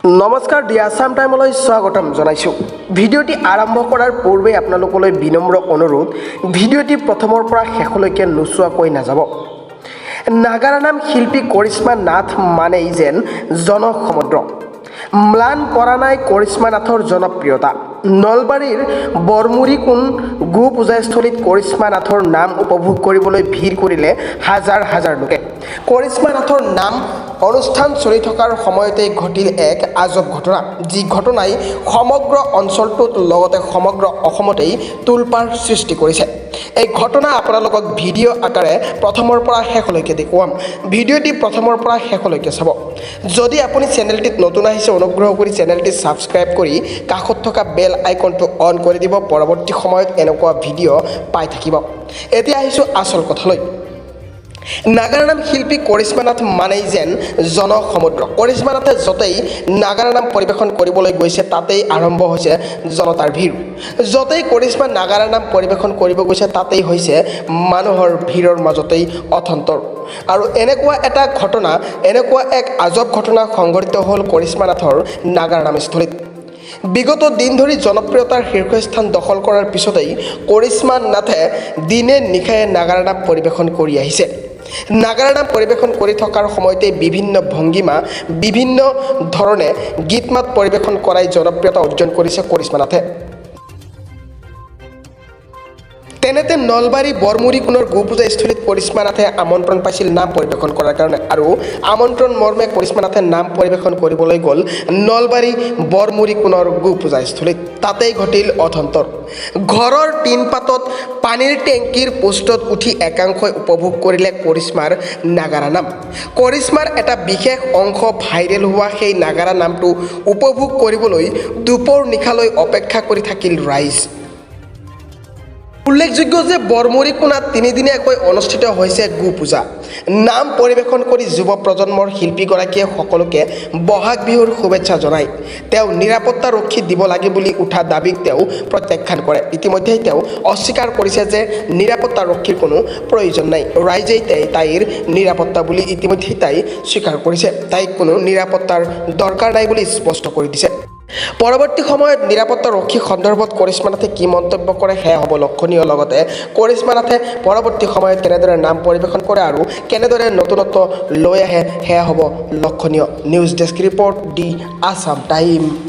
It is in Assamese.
নমস্কাৰ, দি আছাম টাইমলৈ স্বাগতম জনাইছোঁ। ভিডিঅ'টি আৰম্ভ কৰাৰ পূৰ্বে আপোনালোকলৈ বিনম্ৰ অনুৰোধ, ভিডিঅ'টি প্ৰথমৰ পৰা শেষলৈকে নোচোৱাকৈ নাযাব। নাগাৰা নাম শিল্পী কৰিশ্মা নাথ মানেই যেন জনসমুদ্ৰ। ম্লান পৰা নাই কৰিশ্মা নাথৰ জনপ্ৰিয়তা। নলবাৰীৰ বৰমুৰিকোণ গো পূজাস্থলীত কৰিশ্মা নাথৰ নাম উপভোগ কৰিবলৈ ভিৰ কৰিলে হাজাৰ হাজাৰ লোকে। কৰিশ্মা নাথৰ নাম অনুষ্ঠান চলি থকাৰ সময়তেই ঘটিল এক আজব ঘটনা, যি ঘটনাই সমগ্ৰ অঞ্চলটোত লগতে সমগ্ৰ অসমতেই তোলপাৰ সৃষ্টি কৰিছে। এই ঘটনা আপোনালোকক ভিডিঅ' আকাৰে প্ৰথমৰ পৰা শেষলৈকে দেখুৱাম। ভিডিঅ'টি প্ৰথমৰ পৰা শেষলৈকে চাব। যদি আপুনি চেনেলটিত নতুন আহিছে, অনুগ্ৰহ কৰি চেনেলটি ছাবস্ক্ৰাইব কৰি কাষত থকা বেল আইকনটো অন কৰি দিব। পৰৱৰ্তী সময়ত এনেকুৱা ভিডিঅ' পাই থাকিব। এতিয়া আহিছোঁ আচল কথালৈ। নাগাৰা নাম শিল্পী কৰিশ্মা নাথ মানেই যেন জনসমুদ্ৰ। কৰিশ্মা নাথে য'তেই নাগাৰা নাম পৰিৱেশন কৰিবলৈ গৈছে, তাতেই আৰম্ভ হৈছে জনতাৰ ভিৰ। য'তেই কৰিশ্মা নাগাৰা নাম পৰিৱেশন কৰিব গৈছে, তাতেই হৈছে মানুহৰ ভিৰৰ মাজতেই অথন্তৰ। আৰু এনেকুৱা এটা ঘটনা, এনেকুৱা এক আজব ঘটনা সংঘটিত হ'ল কৰিশ্মা নাথৰ নাগাৰা নামস্থলীত। বিগত দিন ধৰি জনপ্ৰিয়তাৰ শীৰ্ষস্থান দখল কৰাৰ পিছতেই কৰিশ্মা নাথে দিনে নিশাই নাগাৰা নাম পৰিৱেশন কৰি আহিছে। নাগাৰা নাম পৰিৱেশন কৰি থকাৰ সময়তে বিভিন্ন ভংগীমা, বিভিন্ন ধৰণে গীত মাত পৰিৱেশন কৰাই জনপ্ৰিয়তা অৰ্জন কৰিছে কৰিশ্মা নাথে। তেনেতে নলবাৰী বৰমুৰিকোণৰ গোপূজাস্থলীত কৰিশ্মা নাথে আমন্ত্ৰণ পাইছিল নাম পৰিৱেশন কৰাৰ কাৰণে আৰু আমন্ত্ৰণ মৰ্মে কৰিশ্মা নাথে নাম পৰিৱেশন কৰিবলৈ গ'ল নলবাৰী বৰমুৰিকোণৰ গোপূজাস্থলীত। তাতেই ঘটিল অথন্তৰ। ঘৰৰ টিনপাতত, পানীৰ টেংকিৰ পোষ্টত উঠি একাংশই উপভোগ কৰিলে কৰিশ্মাৰ নাগাৰা নাম। কৰিশ্মাৰ এটা বিশেষ অংশ ভাইৰেল হোৱা সেই নাগাৰা নামটো উপভোগ কৰিবলৈ দুপৰ নিশালৈ অপেক্ষা কৰি থাকিল ৰাইজ। উল্লেখযোগ্য যে বৰমুৰিকোণাত তিনিদিনীয়াকৈ অনুষ্ঠিত হৈছে গো পূজা। নাম পৰিৱেশন কৰি যুৱ প্ৰজন্মৰ শিল্পীগৰাকীয়ে সকলোকে বহাগ বিহুৰ শুভেচ্ছা জনায়। তেওঁ নিৰাপত্তাৰক্ষী দিব লাগে বুলি উঠা দাবীক তেওঁ প্ৰত্যাখ্যান কৰে। ইতিমধ্যেই তেওঁ অস্বীকাৰ কৰিছে যে নিৰাপত্তাৰক্ষীৰ কোনো প্ৰয়োজন নাই, ৰাইজেই তাইৰ নিৰাপত্তা বুলি ইতিমধ্যেই তাই স্বীকাৰ কৰিছে। তাইক কোনো নিৰাপত্তাৰ দৰকাৰ নাই বুলি স্পষ্ট কৰি দিছে। পৰৱৰ্তী সময়ত নিৰাপত্তাৰক্ষী সন্দৰ্ভত কৰিশ্মা নাথে কি মন্তব্য কৰে, সেয়া হ'ব লক্ষণীয়। লগতে কৰিশ্মা নাথে পৰৱৰ্তী সময়ত কেনেদৰে নাম পৰিৱেশন কৰে আৰু কেনেদৰে নতুনত্ব লৈ আহে, সেয়া হ'ব লক্ষণীয়। News desk report, the Assam time.